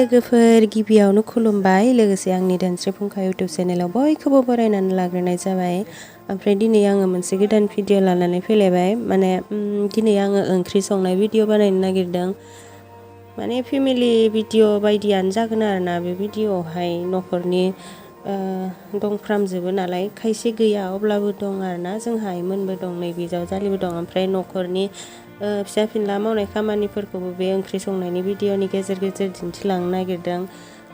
लोगोफोर गिबियावनो खुलुमबाय लोगोसे आंनि धोनस्रि फुंखा इउटुब चेनेलाव बयखौबो बरायनानै लाग्रोनाय जाबाय। ओमफ्राय दिनै आङो मोनसे गोदान भिडिअ लानानै फैलायबाय माने दिनै आङो ओंख्रि संनाय भिडिअ बानायनो नागिरदों। माने फेमिलि भिडिअ बायदियानो जागोन आरोना बे भिडिअआवहाय न'खरनि दंफ्रामजोबो नालाय खायसे गैया अब्लाबो दं आरोना जोंहा आइमोनबो दं नै बिजावजालिबो दं ओमफ्राय न'खरनि फिसा फिनला मावनाय खामानिफोरखौबो बे ओंख्रि संनायनि भिडिअनि गेजेर गेजेर दिन्थिलांनो नागिरदों।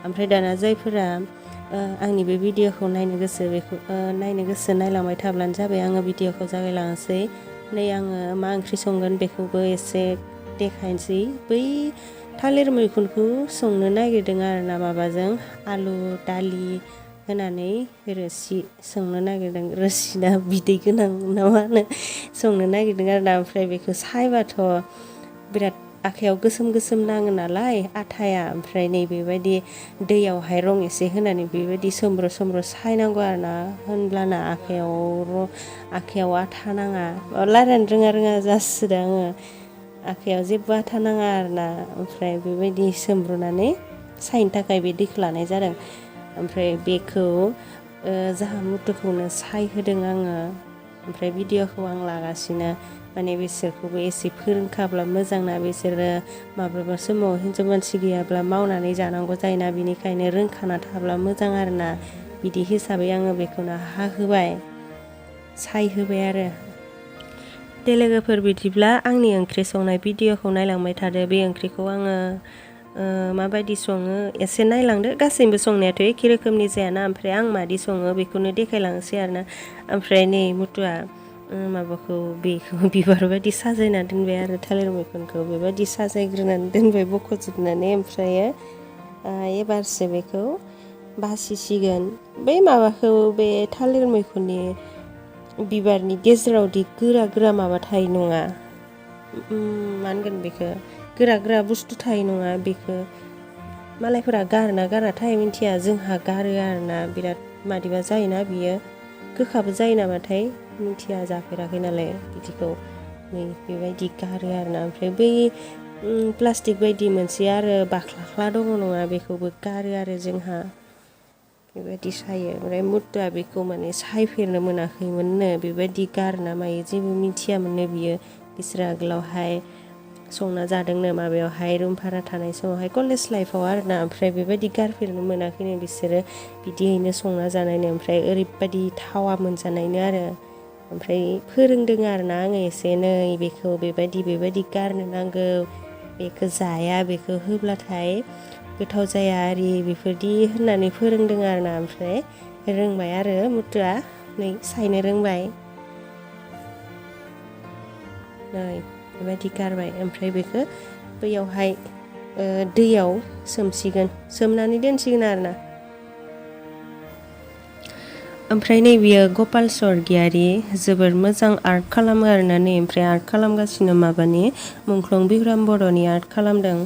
ओमफ्राय दाना जायफोरा आंनि बे भिडिअखौ नायनो गोसो नायलांबाय थाब्लानो जाबाय। आङो भिडिअखौ जागायलांनोसै। नै आङो मा ओंख्रि संगोन बेखौबो एसे देखायनोसै। बै थालिर मैखुनखौ संनो नागिरदों आरोना माबाजों आलु दालि होनानै रोसि संनो नागिरदों। रोसिना बिदै गोनां ना मा होनो संनो नागिरदों आरोना। ओमफ्राय बेखौ सायबाथ' बिराद आखाइयाव गोसोम गोसोम नाङो नालाय आथाया ओमफ्राय नै बेबायदि दैयावहाय रं एसे होनानै बेबायदि सोमब्र सोमब्र सायनांगौ आरोना होनब्लाना आखाइयाव आथा नाङा। रायज्लायनो रोङा जासोदों आङो। आखाइयाव जेबो आथा नाङा आरोना ओमफ्राय बेबायदि सोमब्रनानै सायनो थाखाय बे दैखौ लानाय जादों। ओमफ्राय बेखौ जाहा मुथुखौनो सायहोदों आङो। ओमफ्राय भिडिअखौ आं लागासिनो माने बिसोरखौबो एसे फोरोंखाब्ला मोजांना बिसोरो माब्लाबा समाव हिनजाव मानसि गैयाब्ला मावनानै जानांगौ जायोना बिनिखायनो रोंखाना थाब्ला मोजां आरोना बिदि हिसाबै आङो बेखौनो हाहोबाय सायहोबाय आरो। दे लोगोफोर बिदिब्ला आंनि ओंख्रि संनाय भिडिअखौ नायलांबाय थादो। बे ओंख्रिखौ आङो माबायदि सङो एसे नायलांदो। गासैबो संनायाथ' एखे रोखोमनि जायाना ओमफ्राय आं मादि सङो बेखौनो देखायलांनोसै आरोना। ओमफ्राय नै मुथुआ बेखौ बिबार बायदि साजायना दोनबाय आरो थालिर मैखुनखौ बेबायदि साजायग्रोनानै दोनबाय बख'जोबनानै ओमफ्राय एबारसो बेखौ बासिसिगोन। बै माबाखौ बे थालिर मैखुननि बिबारनि गेजेरावदि गोरा गोरा माबा थायो नङा मा होनगोन बेखौ गोरा गोरा बुस्थु थायो नङा बेखौ मालायफोरा गारोना गाराथाय मिन्थिया जोंहा गारो आरोना बिराद मादिबा जायोना बियो गोखाबो जायो नामाथाय मिन्थिया जाफेराखै नालाय बिदिखौ नै बेबायदि गारो आरोना। ओमफ्राय बै प्लास्टिक बायदि मोनसे आरो बाख्लाख्ला दङ नङा बेखौबो गारो आरो जोंहा बेबायदि सायो। ओमफ्राय मुथुआ बेखौ माने सायफेरनो मोनाखैमोननो बेबायदि गारना मायो जेबो मिथियामोननो बियो। बिसोरो आगोलावहाय संना जादोंनो माबायावहाय रुम भारा थानाय समावहाय कलेज लाइफआव आरोना। ओमफ्राय बेबायदि गारफेरनो मोनाखैनो बिसोरो बिदियैनो संना जानायनो ओमफ्राय ओरैबायदि थावा मोनजानायनो आरो। ओमफ्राय फोरोंदों आरोना आङो एसे नै बेखौ बेबायदि गारनो नांगौ बेखौ जाया बेखौ होब्लाथाय गोथाव जाया आरि बेफोरदि होननानै फोरोंदों आरोना। ओमफ्राय रोंबाय आरो मुथुआ नै सायनो रोंबाय नै बेबायदि गारबाय। ओमफ्राय बेखौ बैयावहाय दैयाव सोमनानै दोनसिगोन आरोना। ओमफ्राय नै बियो गपाल स्वर्गियारि जोबोर मोजां आर्ट खालामो आरोना नै ओमफ्राय आर्ट खालामगासिनो माबानि मुंख्लं बिहुराम बर'नि आर्ट खालामदों।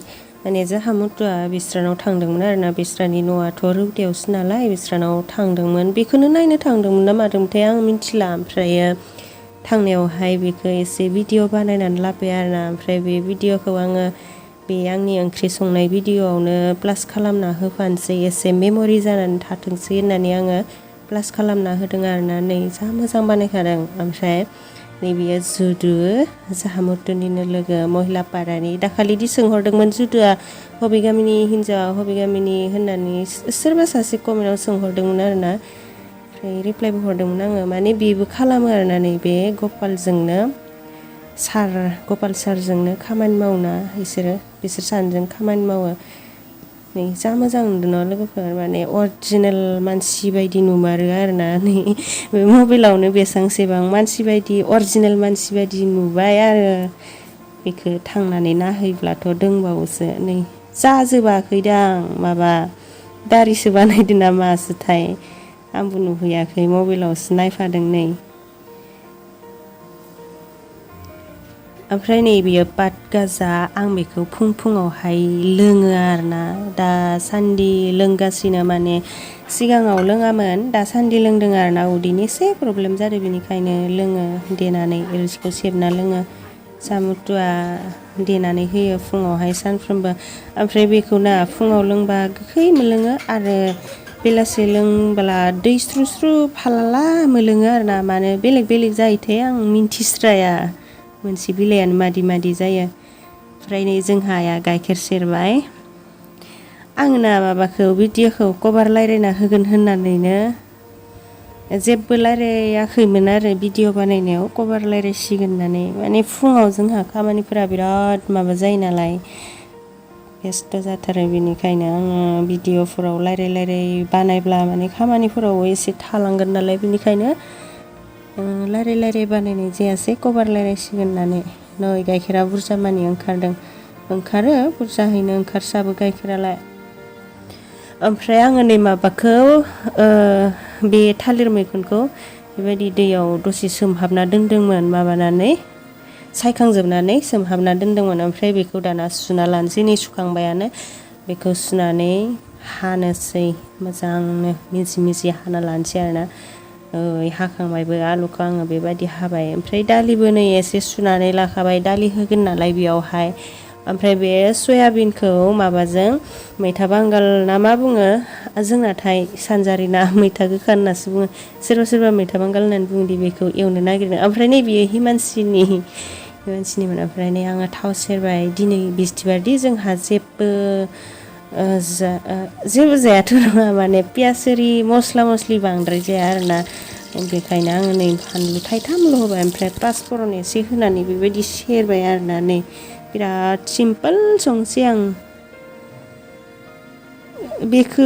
माने जाहा मुथुआ बिस्रानाव थांदोंमोन आरोना बिस्रानि न'आथ' रौतायावसो नालाय बिस्रानाव थांदोंमोन बेखौनो नायनो थांदोंमोन ना मादोंमोनथाय आं मिथिला। ओमफ्रायो थांनायावहाय बेखौ एसे भिडिअ बानायनानै लाबोबाय आरोना। ओमफ्राय बे भिडिअखौ आङो बे आंनि ओंख्रि संनाय भिडिअआवनो प्लास खालामना होफानोसै एसे मेम'रि जानानै थाथोंसै होननानै आङो प्लास खालामना होदों आरोना। नै जा मोजां बानायखादों। ओमफ्राय नै बियो जुदु जाहा मुथुनिनो लोगो महिला पारानि दाखालिदि सोंहरदोंमोन जुदुआ हबे गामिनि हिन्जाव हबे गामिनि होननानै सोरबा सासे कमेन्टआव सोंहरदोंमोन आरोना। ओमफ्राय रिप्लाइबो हरदोंमोन आङो माने बेबो खालामो आरोना नैबे गपाल सारजोंनो खामानि मावोना बिसोर सानैजों खामानि मावो। नै जा मोजां नुदों न' लोगोफोर माने अरिजिनेल मानसि बायदि नुमारो आरोना। नै बे मबाइलावनो बेसेबांसेबां मानसि बायदि अरिजिनेल मानसि बायदि नुबाय आरो बेखौ थांनानै नायहैब्लाथ' दंबावोसो नै जाजोबाखैदां माबा दारिसो बानायदों ना मासोथाय आंबो नुहैयाखै मबाइलावसो नायफादों नै। ओमफ्राय नै बियो पाट गाजा आं बेखौ फुङावहाय लोङो आरोना। दासान्दि लोंगासिनो माने सिगाङाव लोङामोन दासान्दि लोंदों आरोना उदैनि एसे प्रब्लेम जादों बेनिखायनो लोङो देनानै रोसिखौ सेबना लोङो। सामुतुआ देनानै होयो फुङावहाय सानफ्रोमबो ओमफ्राय बेखौ ना फुङाव लोंबा गोखै मोनलोङो आरो बेलासे लोंब्ला दै स्रु स्रु फालाला मोनलोङो आरोना मानो बेलेग बेलेग जायोथाय आं मिन्थिस्राया मोनसे बिलाइयानो मादि मादि जायो ओमफ्राय नै जोंहा आइया गाइखेर सेरबाय आङो ना माबाखौ भिडिअ'खौ कभार रायज्लायना होगोन होननानैनो जेबो रायज्लायाखैमोन आरो भिडिअ बानायनायाव कभार रायज्लायसिगोन होननानै माने फुङाव जोंहा खामानिफोरा बिराद माबा जायो नालाय बेस्थ' जाथारो बेनिखायनो आङो भिडिअफोराव रायज्लाय बानायब्ला माने खामानिफोराव एसे थालांगोन नालाय बेनिखायनो रायज्लाय बानायनाय जायासै कभार रायज्लायसिगोन होननानै नै गाइखेरा बुरजा मानि ओंखारदों ओंखारो बुरजाहैनो ओंखारसाबो गाइखेरालाय ओमफ्राय आङो नै माबाखौ बे थालिर मैखुनखौ बेबायदि दैयाव दसे सोमहाबना दोनदोंमोन माबानानै सायखांजोबनानै सोमहाबना दोनदोंमोन ओमफ्राय बेखौ दाना सुना लानोसै नै सुखांबायानो बेखौ सुनानै हानोसै मोजांनो मिजि मिजि हाना लानोसै आरोना हाखांबायबो आलुखौ आङो बेबायदि हाबाय ओमफ्राय दालिबो नै एसे सुनानै लाखाबाय दालि होगोन नालाय बेयावहाय ओमफ्राय बे सयाबिनखौ माबाजों मैथा बांगाल ना मा बुङो जोंनाथाय सानजारि ना मैथा गोखा होननासो बुङो सोरबा सोरबा मैथा बांगाल होननानै बुङोदि बेखौ एवनो नागिरदों ओमफ्राय नै बेयो हिमानसिनिमोन ओमफ्राय नै आङो थाव सेरबाय दिनै बिस्थिबारदि जोंहा जेबो जायाथ' नङा माने पियास एरि मस्ला मस्लि बांद्राय जाया आरोना बेखायनो आङो नै फानलु थाइथामल' होबाय ओमफ्राय पासफुरन एसे होनानै बेबायदि सेरबाय आरोना नै बिराद सिम्पोल संसै आं बेखौ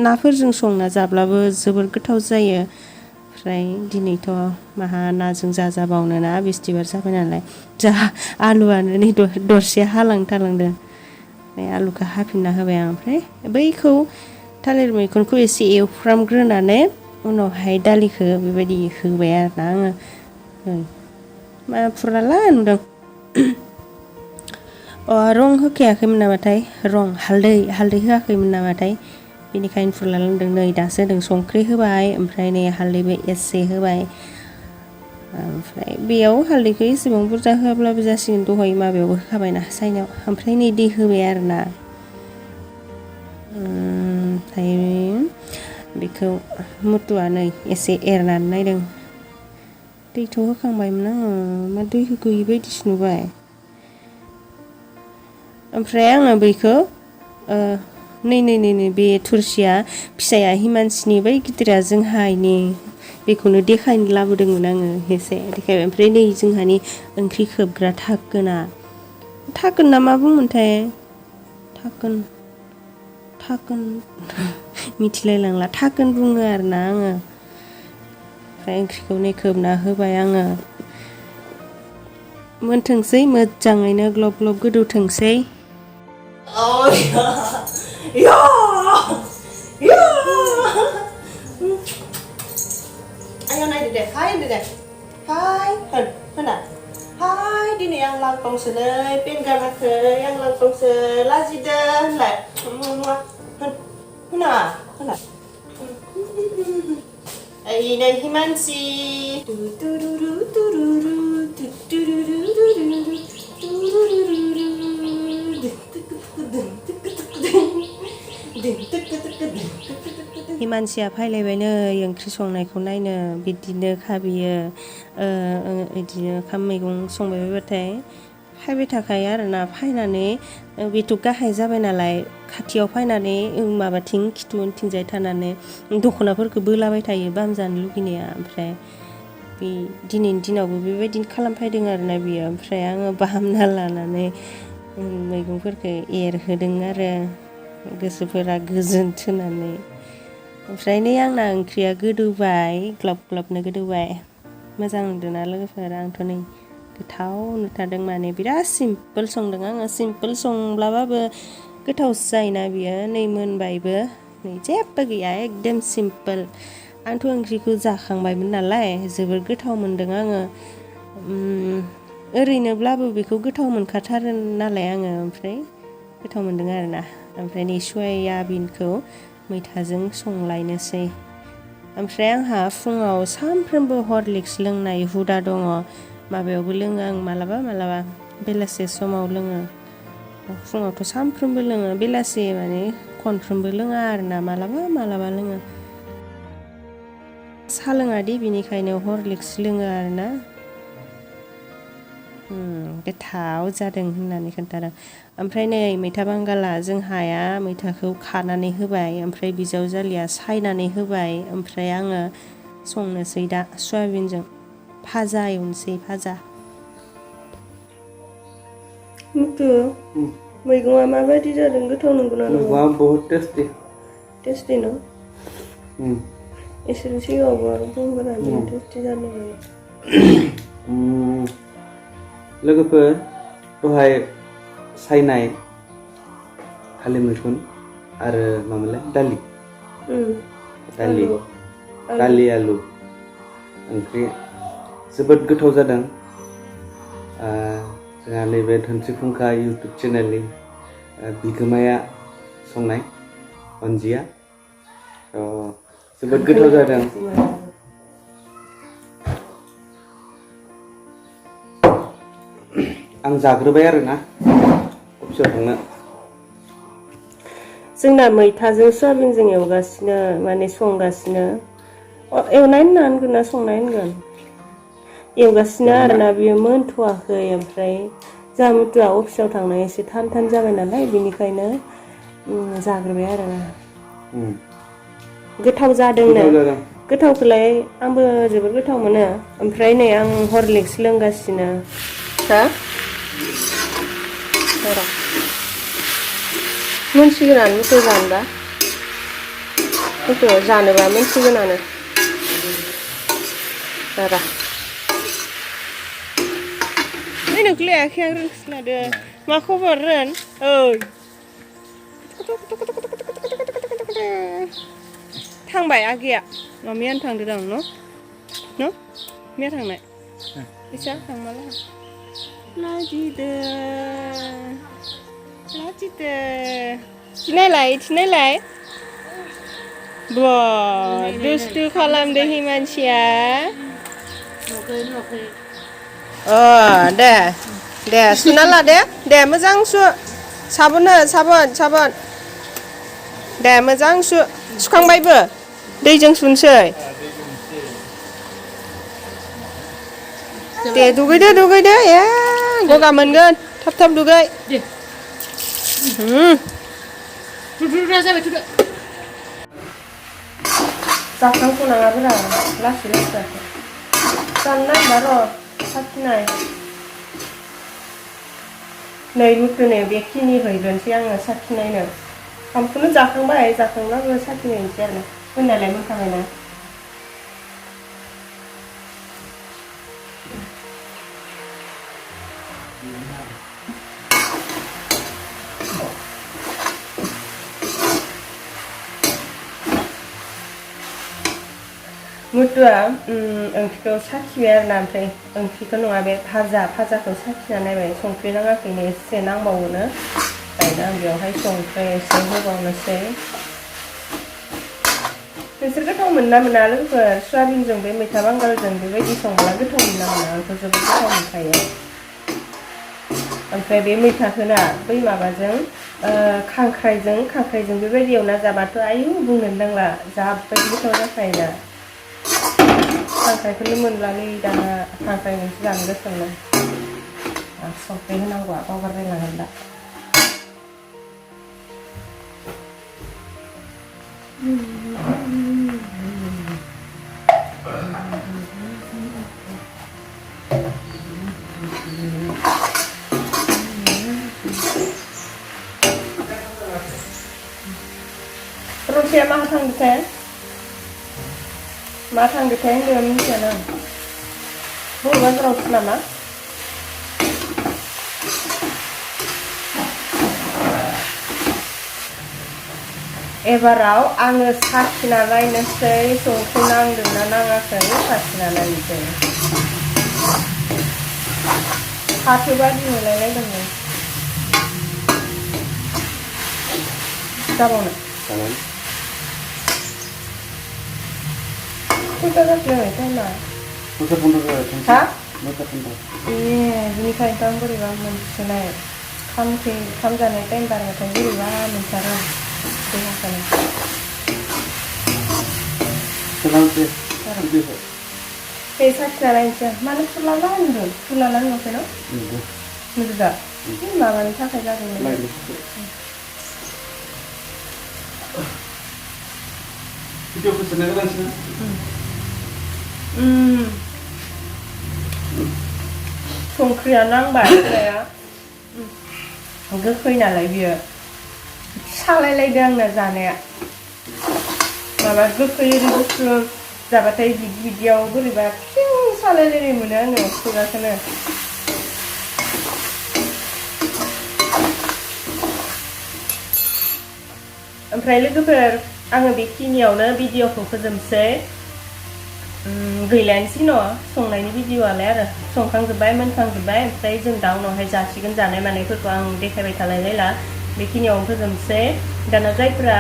नाफोरजों संना जाब्लाबो जोबोर गोथाव जायो ओमफ्राय दिनैथ' माहा नाजों जाजाबावनो ना बिस्थिबार जाबाय नालाय आलुआनो नै दरसे हालांथारलांदों ओमफ्राय आलुखौ हाफिनना होबाय आं ओमफ्राय बैखौ थालिर मैखुनखौ एसे एवफ्रामग्रोनानै उनावहाय दालिखौ बेबायदि होबाय आरोना आङो मा फुराला नुदों रं होखायाखैमोन नामाथाय हालदै होआखैमोन नामाथाय बेनिखायनो फुरला लोंदों नै दासो होदों संख्रि होबाय ओमफ्राय नै हालदैबो एसे होबाय ओमफ्राय बेयाव हालदैखौ एसेबां बुरजा होआब्लाबो जासिगोन दहाय माबायावबो होखाबायना साइनाव ओमफ्राय नै दै होबाय आरोना ओमफ्राय बेखौ मुथुआ नै एसे एरनानै नायदों दैथ' होखांबायमोन आङो मा दै होगोयि बायदिसो नुबाय ओमफ्राय आङो बैखौ नै बे थुरसिया फिसाया हिमानसिनि बै गिदिरा जोंहानि बेखौनो देखायनो लाबोदोंमोन आङो एसे देखायबाय ओमफ्राय नै जोंहानि ओंख्रि खोबग्रा थाखोन ना मा बुंमोनथाय थाखोन मिथिलायलांला थाखोन बुङो आरोना आङो ओमफ्राय ओंख्रिखौ नै खोबना होबाय आङो मोनथोंसै मोजाङैनो ग्लब ग्लब गोदौथोंसै आयौ नायदो दे हाय होनदो दे हाय होना हाय दिनै आं लांदांसो नै पेन गानाखै आं लांदांसो लाजिदो होनलाय होना ओइ नै हिमानसि हिमानसिया फैलायबाय नै ओंख्रि संनायखौ नायनो बिदिनो खाबियो बिदिनो ओंखाम मैगं संबाय बायबाथाय फैबाय थाखायो आरोना फैनानै बेथ' गाहाय जाबाय नालाय खाथियाव फैनानै माबाथिं खिथु उनथिंजाय थानानै दख'नाफोरखौ बोलाबाय थायो बाम जानो लुगैनाया ओमफ्राय बे दिनैनि दिनावबो बेबायदिनो खालामफैदों आरोना बियो ओमफ्राय आङो बाहामना लानानै मैगंफोरखौ एरहोदों आरो गोसोफोरा गोजोन थोनानै ओमफ्राय नै आंना ओंख्रिया गोदौबाय ग्लब ग्लबनो गोदौबाय मोजां नुदोंना लोगोफोर आंथ' नै गोथाव नुथारदों माने बिराद सिम्पोल संदों आङो सिम्पोल संब्लाबाबो गोथावसो जायोना बियो नै मोनबायबो नै जेबो गैया एकदम सिम्पोल आंथ' ओंख्रिखौ जाखांबायमोन नालाय जोबोर गोथाव मोनदों आङो ओरैनोब्लाबो बेखौ गोथाव मोनखाथारो नालाय आङो ओमफ्राय गोथाव मोनदों आरोना ओमफ्राय नै सयाबिनखौ मैथाजों संलायनोसै ओमफ्राय आंहा फुङाव सानफ्रोमबो हरलिक्स लोंनाय हुदा दङ माबायावबो लोङो आं मालाबा मालाबा बेलासे समाव लोङो फुङावथ' सानफ्रोमबो लोङो बेलासे माने खनफ्रोमबो लोङा आरोना मालाबा मालाबा लोङो सा लोङादि बिनिखायनो हरलिक्स लोङो आरोना गोथाव जादों होननानै खोन्थादों ओमफ्राय नै मैथा बांगाला जोंहाया मैथाखौ खानानै होबाय ओमफ्राय बिजावजालिया सायनानै होबाय ओमफ्राय आङो संनोसै दा सयाबिनजों भाजा एवनोसै भाजा मुथु मैगङा माबायदि जादों गोथाव नंगौना नङा मैगङा बहुत टेस्टि न एसे सिगाङावबो आरो बुंबोला टेस्टि जानो लोगोफोर दहाय सायनाय थालिर मैखुन आरो मामोनलाय दालि आलु ओंख्रि जोबोद गोथाव जादों जोंहा नैबे धोनस्रि फुंखा इउटुब चेनेलनि बिगोमाया संनाय अन्जिया जोबोद गोथाव जादों आं जाग्रोबाय आरोना अफिसाव थांनो जोंना मैथाजों सयाबिनजों एवगासिनो माने संगासिनो एवनाय होननांगोन ना संनाय होनगोन एवगासिनो आरोना बियो मोनथ'वाखै ओमफ्राय जोंहा मुथुआ अफिसाव थांनाय एसे थान जाबाय नालाय बिनिखायनो जाग्रोबाय आरोना गोथाव जादोंनो गोथावखौलाय आंबो जोबोद गोथाव मोनो ओमफ्राय नै आं हरलिक्स लोंगासिनो हा मोनसिगोनानो मुथु जानोबा मुथु जानोबा मोनसिगोनानो बारा नोंखौलायाखै आं रोंस्लादो मा खबर रोन ओइ थांबाय आगैया मामियानो थांदो दां न' मैया थांनाय फैसा थांमाला लाजिदो थिनायलाय बा दुस्थु खालामदो हिमानसिया दे सुना ला दे मोजां साबोन दे मोजां सुखांबायबो दैजों सुनसै दे दुगैदो ए गगा मोनगोन थाब दुगै जाखांथ'नाङाब्रा लासै जानो नागिरा र' साखिनाय नै मुथुनो बेखिनि हैग्रोनोसै आङो साखिनायनो ओंखामखौनो जाखांब्लाबो साखिनायनोसै आरो मोननायालाय मोनखाबायना मुथुआ ओंख्रिखौ साखिबाय आरोना ओमफ्राय ओंख्रिखौ नङा बे भाजाखौ साखिना नायबाय संख्रि नाङाखैनो एसे नांबावोनो ओमफ्राय आं बेवहाय संख्रि एसे होबावनोसै नोंसोर गोथाव मोनना मोना लोगोफोर सयाबिनजों बे मैथा बांगालजों बेबायदि संब्ला गोथाव मोनना मोना आंथ' जोबोद गोथाव मोनखायो ओमफ्राय बे मैथाखौना बै माबाजों खांख्राइजों बेबायदि एवना जाबाथ' आयु बुंनोनो नांला जाबायदि गोथाव जाखायोना खांख्राइखौनो मोनलालै दाना खांख्राइजोंसो जानो गोसो मोनो संख्रि होनांगौआ बावगारलायलांगोन दा रसिया मा थांदोंथाय होनदों मिथियानो आं बर' बाजारावसो नामा एबाराव आङो साखिना नायनोसै संख्रि नांदोंना नाङाखै साखिना नायनोसै फाथो बादि मोनलायलायदोंमोन जाबावनो खैथा जाखो टाइमा 15 जाबाय बिनिखायनोथ' आं बोरैबा मोनसोनाय खाम जानाय टाइम बारबाथाय बोरैबा मोनथारो देहाखौनो बे साखिना नायनोसै मानो फुरलाला होनदों फुरलाला होनाखै न' नुदों दा माबानि थाखाय जादोंमोन भिडिअखौ सोना गोदानसै संख्रिया नांबाय बिराया गोखै नालाय बियो सालायलायदों आंना जानाया माबा गोखै ओरै बुस्थु जाबाथाय बिदियाव बोरैबा फिं सालायलायनाय मोनो आङो खुगाखौनो ओमफ्राय लोगोफोर आङो बेखिनियावनो भिडिअखौ फोजोबसै गैलायानोसै न' संनायनि भिडिअआलाय आरो संखांजोब्बाय मोनखांजोब्बाय ओमफ्राय जों दा उनावहाय जासिगोन जानाय मानायफोरखौ आं देखायबाय थालायलायला बेखिनियावनो फोजोबसै दाना जायफ्रा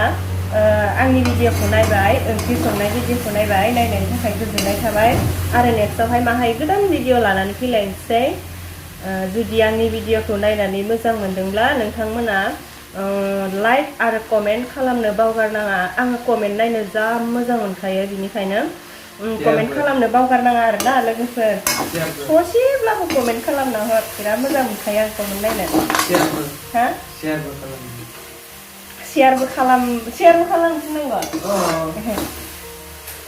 आंनि भिडिअखौ नायबाय ओंख्रि संनाय भिडिअखौ नायबाय नायनायनि थाखाय गोजोननाय थाबाय आरो नेक्स्टआवहाय माहाय गोदान भिडिअ लानानै फैलायनोसै जुदि आंनि भिडिअखौ नायनानै मोजां मोनदोंब्ला नोंथांमोना लाइक आरो कमेन्ट खालामनो बावगारनाङा आङो कमेन्ट नायनो जा मोजां मोनखायो बिनिखायनो कमेन्ट खालामनो बावगारनाङा आरोना लोगोफोर ससेब्लाबो कमेन्ट खालामना हर बिराद मोजां मोनखायो आं कमेन्ट नायनो हा शेयारबो खालामफिननांगौ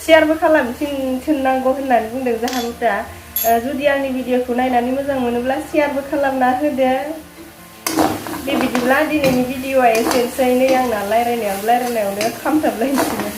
शेयारबो खालामफिननांगौ होननानै बुंदों जाहा बुथा जुदि आंनि भिडिअखौ नायनानै मोजां मोनोब्ला शेयारबो खालामना होदो दे बिदिब्ला दिनैनि भिडिअआ एसेनोसै नै आंना रायलायनायावनो खामथाबलायनोसै